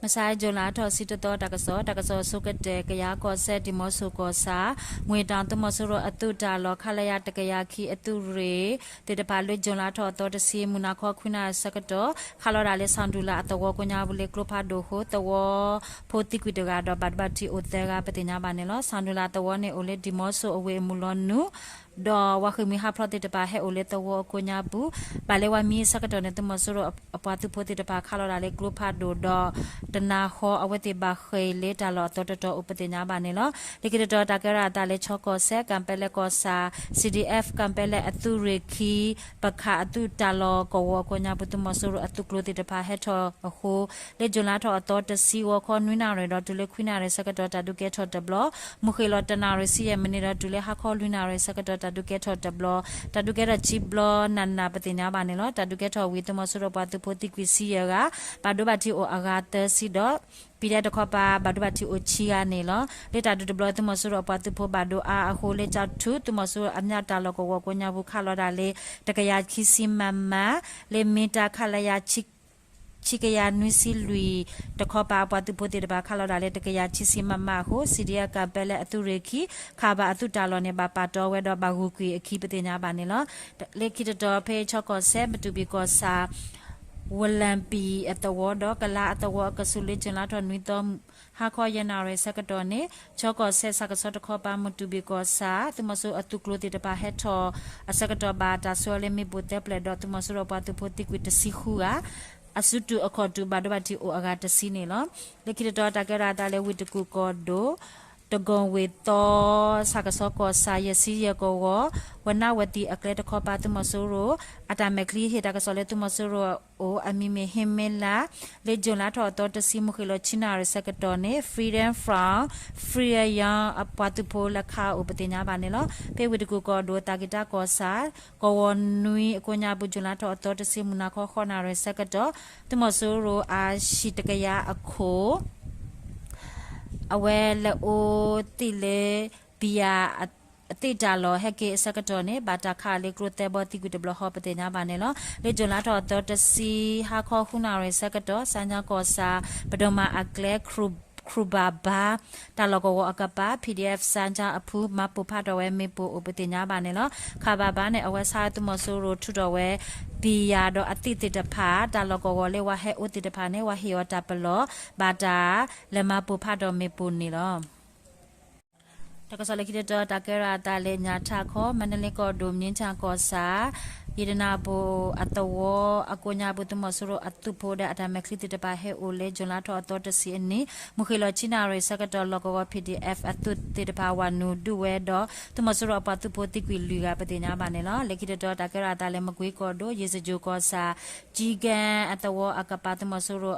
မဆါအံၤ June လါထီၣ်ဆံတသီ တၢ်ကစီၣ်, တၢ်ကစီၣ်အဆိကတၢၢ် ကယၤကီၢ်စဲၣ် ဒံၣ်မီဆိကီၢ်ဆၣ် ငွေတောင် သုးမီၤစိရိၤအသုးတၢ်လီၢ် ခလရ တကယၤခံ အသုးရ့ၣ်သ့ၣ်တဖၣ်လၢ June လါထီၣ်အသီတဆံ မုၢ်နၤခီခွံနၣ်ရံၣ်ဆၢကတီၢ် ခးလီၤဒၣ်လၢ ဆၣ်ဒူလၣ်အသဝီကိးညါပူၤလၢကျိဖးဒိၣ်အဃိ သဝီဖိသံကွံာ်တဂၤဒီး ဘၣ်ဒိဘၣ်ထံးအိၣ်သၢဂၤ ပသ့ၣ်ညါဘၣ်န့ၣ်လီၤ. ဆၣ်ဒူလၣ်အသဝီန့ၣ်အိၣ်လၢ ဒံၣ်မီဆိအဝ့ၢ်အမုၢ်လီၤနုာ် ဒီးဝၤဃ့ၢ်မှံဟးဖျိးသ့ၣ်တဖၣ်ဟဲအိၣ်လၢသဝီအကိးညါပူၤ, ဘၣ်လၢဝၤမံအဆၢကတီၢ်န့ၣ် သုးမီၤစိရိၤအပှၤသုးဖိသ့ၣ်တဖၣ်ခးလီၤဒၣ်လၢကျိဖးဒိၣ်ဒီး တနၤဃီအဝဲသ့ၣ်ဘၣ်ဃ့ၢ်လၢတၢ်လီၢ်အသီတတီၤအိၣ် ပသ့ၣ်ညါဘၣ်န့ၣ်လီၤ. လၢခံတတီၤတၢ်ကဲထီၣ်အသးလၢ ချီကီၢ်စဲၣ် ကၣ်ပဲလဲၣ်ကီၢ်ဆၣ် CDF ကၣ်ပဲလဲၣ်အသုးရ့ၣ်ခံ ပခးအသုးတၢ်လီၢ်ကဝီၤအကိးညါပူၤ သုးမီၤစိရိၤအသုးကျိၤသ့ၣ်တဖၣ်ဟဲထီၣ်အဃိ လၢ June လါထီၣ်အသီတဆံ ဂီၤခီနွံနၣ်ရံၣ်ဒီးတုၤလၢခွံနၣ်ရံၣ်ဆၢကတီၢ် တၢ်ဒုးကဲထီၣ်တဘျီ, မုၢ်ဃ့ၢ်လီၤတနၣ်ရံၣ်ဆံယဲၢ်မံးနံးဒီးတုၤလၢဟါခီလွံၢ်နၣ်ရံၣ်ဆၢကတီၢ် တၢ်ဒုးကဲထီၣ်တဘျီ, တၢ်ဒုးကဲထီၣ်ခံဘျီနးနး ပသ့ၣ်ညါဘၣ်န့ၣ်လီၤ. တၢ်ဒုးကဲထီၣ်ဝံၤ သုးမီၤစိရိၤပှၤသုးဖိသံကွံာ်ဆံယဲၢ်ဂၤ, ဘၣ်ဒိဘၣ်ထံးအိၣ်အဂၤသၢဆံဒီး PDF တခီပၤ ဘၣ်ဒိဘၣ်ထံးအိၣ်ဆံဂၤန့ၣ်လီၤ. လၢတၢ်ဒုးတဘျီ သုးမီၤစိရိၤအပှၤသုးဖိဘၣ်ဒိအါအဃိ လၢကၠီၣ်ထူ သုးမီၤစိရိၤအမျၢ်တၢ်လီၢ်ကဝီၤကိးညါပူၤ ခးလီၤဒၣ်လၢ တကယၤခံဆံ မမ, လၢမ့ၢ်တၢ် ခလရ ဆံကယၤနွံဆံလွံၢ် တခီပၤအပှၤသုးဖိသ့ၣ်တဖၣ် ခးလီၤဒၣ်လၢ တကယၤခံဆံ မမ အဃိ CDF ကၣ်ပဲလဲၣ်အသုးရ့ၣ်ခံ ခးဘၣ်အသုးတၢ်လီၢ်န့ၣ် ဘၣ်ပာ်တီဝဲဒီးဘၣ်ဂုာ်ကွံာ်အခံ ပသ့ၣ်ညါဘၣ်န့ၣ်လီၤ. လၢခံတတီၤဖဲချီကီၢ်စဲၣ် မတူၢ်ဘံၣ်ကီၢ်ဆၣ် ဝလံပံၣ်အသဝီဒီး ကလါအသဝီအကဆူးလၢ June လါထီၣ်နွံသီ ဟါခီယဲၢ်နၣ်ရံၣ်ဆၢကတီၢ်န့ၣ် ချီကီၢ်စဲၣ်ဆၣ်ကဆီတခီပၤ မတူၢ်ဘံၣ်ကီၢ်ဆၣ် သုးမီၤစိရိၤအသုးကျိၤသ့ၣ်တဖၣ်ဟဲထီၣ်အဆၢကတီၢ် ဘၣ်တၢ်ဆှၢလၢမ့ၣ်ပိၢ်သၢပျဲၢ်ဒီး သုးမီၤစိရိၤအပှၤသုးဖိသံကွံာ်တဆံဃုဂၤ အစုတူၢ်အခီၣ်တူၢ် ဘၣ်ဒိဘၣ်ထံးအိၣ်အဂၤတဆံန့ၣ်လီၤ. လၢခံတတီၤတၢ်ကဲထီၣ်အသးလၢဝ့ၢ်တကူၣ်ကီၢ်ဒိၣ် တကိၣ်ဝ့ၢ်သီ ဆၣ်ကဆီကီၢ်ဆၣ် ယဲၢ်ဆံယဲၢ်ကဝီၤ ဝနၣ်ဝတံၣ်အကျဲတခီပၤ သုးမီၤစိရိၤ အတၢ်မဲာ်ချံဟ့ၣ်တၢ်ကစီၣ်လၢသုးမီၤစိရိၤအအိၣ် အမံၤမ့ၢ်ဟ့မ့လး လၢ June လါထီၣ်အသီတဆံ မုၢ်ဃ့ၢ်လီၤဆံနၣ်ရံၣ်ဆၢကတီၢ်န့ၣ် Freedom Front Froyang အပှၤသုးဖိလၢခးအိၣ် ပသ့ၣ်ညါဘၣ်န့ၣ်လီၤ. ဖဲဝ့ၢ်တကူၣ်ကီၢ်ဒိၣ် သးကံၢ်တၢ်ကီၢ်ဆၣ် ကဝီၤနွံအကိးညါပူၤ June လါထီၣ်အသီတဆံ မုၢ်နၤခီဃိးနၣ်ရံၣ်ဆၢကတီၢ် သုးမီၤစိရိၤအဟံၣ်တကယၤအခိၣ် အဝဲလဲၤအိၣ်သ့ၣ်လၢ ဘံယၤအသ့ၣ်တၢ်လီၢ် ဟဲက့ၤအဆၢကတီၢ်န့ၣ် ဘၣ်တၢ်ခးလၢကျိသၢဘီ သံကွံာ်တဘျီဃီ ပသ့ၣ်ညါဘၣ်န့ၣ်လီၤ. လၢ June လါထီၣ်အသီတဆံ ဟါခီဃုနၣ်ရံၣ်ဆၢကတီၢ် စါညါကီၢ်ဆၣ် ပဒိၣ်မးအကျဲ ခရူၣ်ဘၣ်ဘါ တၢ်လီၢ်ကဝီၤအကပၤ PDF စါညါအဖု မၤပိၢ်ဖးထီၣ်ဝဲမ့ၣ်ပိၢ်အိၣ် ပသ့ၣ်ညါဘၣ်န့ၣ်လီၤ. ခးဘၣ်ဘါန့ၣ် အဝဲဆါသုးမီၤစိရိၤထုးထီၣ်ဝဲ ဘံယၤဒီးအသ့ၣ်သ့ၣ်တဖၣ် တၢ်လီၢ်ကဝီၤလၢဝၤဟဲအိၣ်သ့ၣ်တဖၣ်န့ၣ် ဝၤဟ့ၣ်အီၤတၢ်ပလီၢ် ဘၣ်တၢ်လဲၤမၤပိၢ်ဖးထီၣ်မ့ၣ်ပိၢ်န့ၣ်လီၤ. တၢ်ကစီၣ်လၢခံတတီၤ တၢ်ကဲထီၣ်အသးလၢညၣ်ထၣ်ခီ မါနလ့ကီၢ်ဒိၣ် မြင်းခြံကီၢ်ဆၣ် ယတနၢ်ပူၤအသဝီအကိးညါပူၤ သုးမီၤစိရိၤအသုးဖိဒီးအတၢ်မဲာ်ချံသ့ၣ်တဖၣ်ဟဲအိၣ်လၢ June လါထီၣ်အသီတဆံအနံၤ မုၢ်ဃ့ၢ်လီၤဆံနၣ်ရံၣ်ဆၢကတီၢ် လီၢ်ကဝီၤ PDF အသုးသ့ၣ်တဖၣ်ဝၤနုာ်ဒုးဝဲဒီး သုးမီၤစိရိၤအပှၤသုးဖိသံကွံာ်လွံၢ်ဂၤ ပသ့ၣ်ညါဘၣ်န့ၣ်လီၤ. လၢခံတတီၤ တၢ်ကဲထီၣ်အသးလၢမကွ့ကီၢ်ဒိၣ် ယ့ၣ်စကြိၣ်ကီၢ်ဆၣ် ကၠံကဲအသဝီအကပၤ သုးမီၤစိရိၤ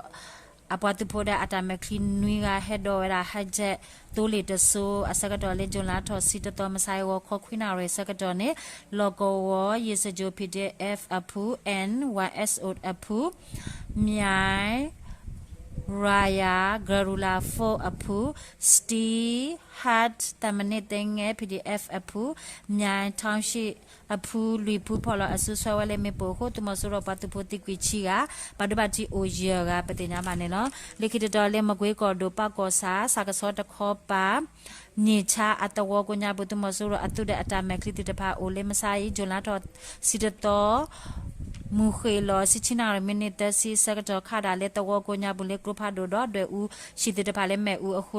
အပှၤသုးဖိဒီးအတၢ်မဲာ်ချံနွံဂၤ ဟဲဒိးဝဲဒၣ် ဟဲကဲသိလ့ၣ်တစိၤ အဆၢကတီၢ်လၢ June လါထီၣ်ဆံတသီ မဆါအံၤ ဂီၤခီခွံနၣ်ရံၣ်ဆၢကတီၢ်န့ၣ် လီၢ်ကဝီၤ ယ့ၣ်စကြိၣ် PDF အဖု N Y S O အဖု မၠဲ ရၤယၤ guerrilla force အဖု Steel Heart သၢမံးနံးသ့ငဲ PDF အဖု မၠဲ Township အဖုလွံၢ်ဖု ဖီၣ်လီၤအစု ဆှၢဝဲလၢမ့ၣ်ပိၢ်အဃိ သုးမီၤစိရိၤပှၤသုးဖိသံကွံာ်ဆံဂၤ ဘၣ်ဒိဘၣ်ထံးအိၣ်ယဲၢ်ဂၤ ပသ့ၣ်ညါဘၣ်န့ၣ်လီၤ. လၢခံတတီၤလၢမကွ့ကီၢ်ဒိၣ် ပၢ်ကီၢ်ဆၣ် စၣ်ကဆီတခီပၤ မၠ့ၣ်ဆါအသဝီကိးညါပူၤ သုးမီၤစိရိၤအသုးဒီးအတၢ်မဲာ်ချံသ့ၣ်တဖၣ်အိၣ်လၢ မဆါအံၤ June လါထီၣ်ဆံတသီ မုၢ်ဃ့ၢ်လီၤဆံဆံနၣ်ရံၣ် မံးနံးသၢဆံအဆၢကတီၢ် ခးဒၣ်လၢသဝီကိးညါပူၤလၢ ကျိဖးဒိၣ်ဒီး ဒွဲၣ်အူဟံၣ်သ့ၣ်တဖၣ်လၢမ့ၣ်အူအဃိ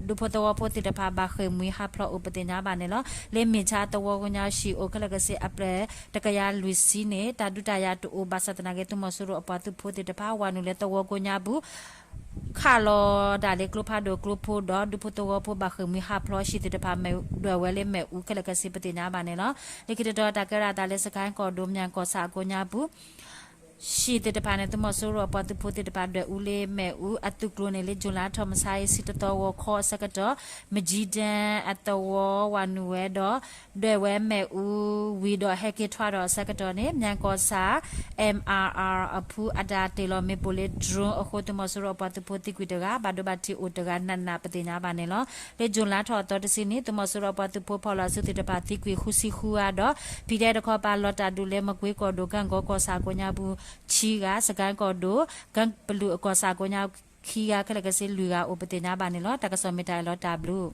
ဒူဖိသဝီဖိသ့ၣ်တဖၣ် ဘၣ်ဃ့ၢ်မှံဟးဖျိးအိၣ် ပသ့ၣ်ညါဘၣ်န့ၣ်လီၤ. လၢမၠ့ၣ်ဆါသဝီကိးညါ ဟံၣ်အိၣ်ခဲလၢာ်ခဲဆ့ အပျဲၢ်တကယၤလွံၢ်ဆံန့ၣ် တၢ်ဒုးတၢ်ယၤတအိၣ်ဘၣ်ဆၣ်သနာ်က့ သုးမီၤစိရိၤအပှၤသုးဖိသ့ၣ်တဖၣ် ဝၤနုာ်လၢသဝီကိးညါပူၤ ခးလီၤဒၣ်လၢကျိဖးဒိၣ်ကျိဖိဒီး ဒူဖိသဝီဖိဘၣ်ဃ့ၢ်မှံဟးဖျိး ဟံၣ်သ့ၣ်တဖၣ်မ့ၣ်ဒွဲၣ်ဝဲလၢမ့ၣ်အူခဲလၢာ်ခဲဆ့ ပသ့ၣ်ညါဘၣ်န့ၣ်လီၤ. လၢခံတတီၤ တၢ်ကဲထီၣ်အသးလၢ စကဲၣ်ကီၢ်ဒိၣ် မၠဲၣ်ကီၢ်ဆၣ်အကိးညါပူၤ ဟံၣ်သ့ၣ်တဖၣ်န့ၣ် သုးမီၤစိရိၤအပှၤသုးဖိသ့ၣ်တဖၣ် ဒွဲၣ်အူလၢမ့ၣ်အူအသုးကျိၤန့ၣ်လၢ June လါထီၣ်မဆါအံၤ ဆံတသီ ဂီၤခီအဆၢကတီၢ် မကၠံဒဲအသဝီဝၤနုာ်ဝဲဒီး ဒွဲၣ်ဝဲမ့ၣ်အူဝံၤဒီး ဟဲက့ၤထွဲဒီးအဆၢကတီၢ်န့ၣ် မၠဲၣ်ကီၢ်ဆၣ် M R R အဖုအတၢ်တ့ၢ်လီၤမ့ၣ်ပိၢ်လၢ drone အဃိ သုးမီၤစိရိၤအပှၤသုးဖိသံကွံာ်တဂၤ ဘၣ်ဒိဘၣ်ထံးအိၣ်တဂၤနးနး ပသ့ၣ်ညါဘၣ်န့ၣ်လီၤ. လၢ June လါထီၣ်အသီတဆံန့ၣ် သုးမီၤစိရိၤအပှၤသုးဖိဖီၣ်လီၤအစုသ့ၣ်တဖၣ်သံကွံာ်ဃုဆံဃုဂၤဒီး ဖံးဒဲးတခီပၤလီၤတၢ်ဒုးလၢ မကွ့ကီၢ်ဒိၣ် ကၣ်ကီကီၢ်ဆၣ်ကိးညါပူၤ ဆံဂၤ, စကဲၣ်ကီၢ်ဒိၣ် ကၣ်ပလူးအကီၢ်ဆၣ်ကိးညါ ခံဂၤခဲလၢာ်ခဲဆ့လွံၢ်ဂၤအိၣ်ပသ့ၣ်ညါဘၣ်န့ၣ်လီၤ. တၢ်ကစီၣ်မ့ၢ်တၢ်အၢၣ်လီၤတၢ်ဘျုး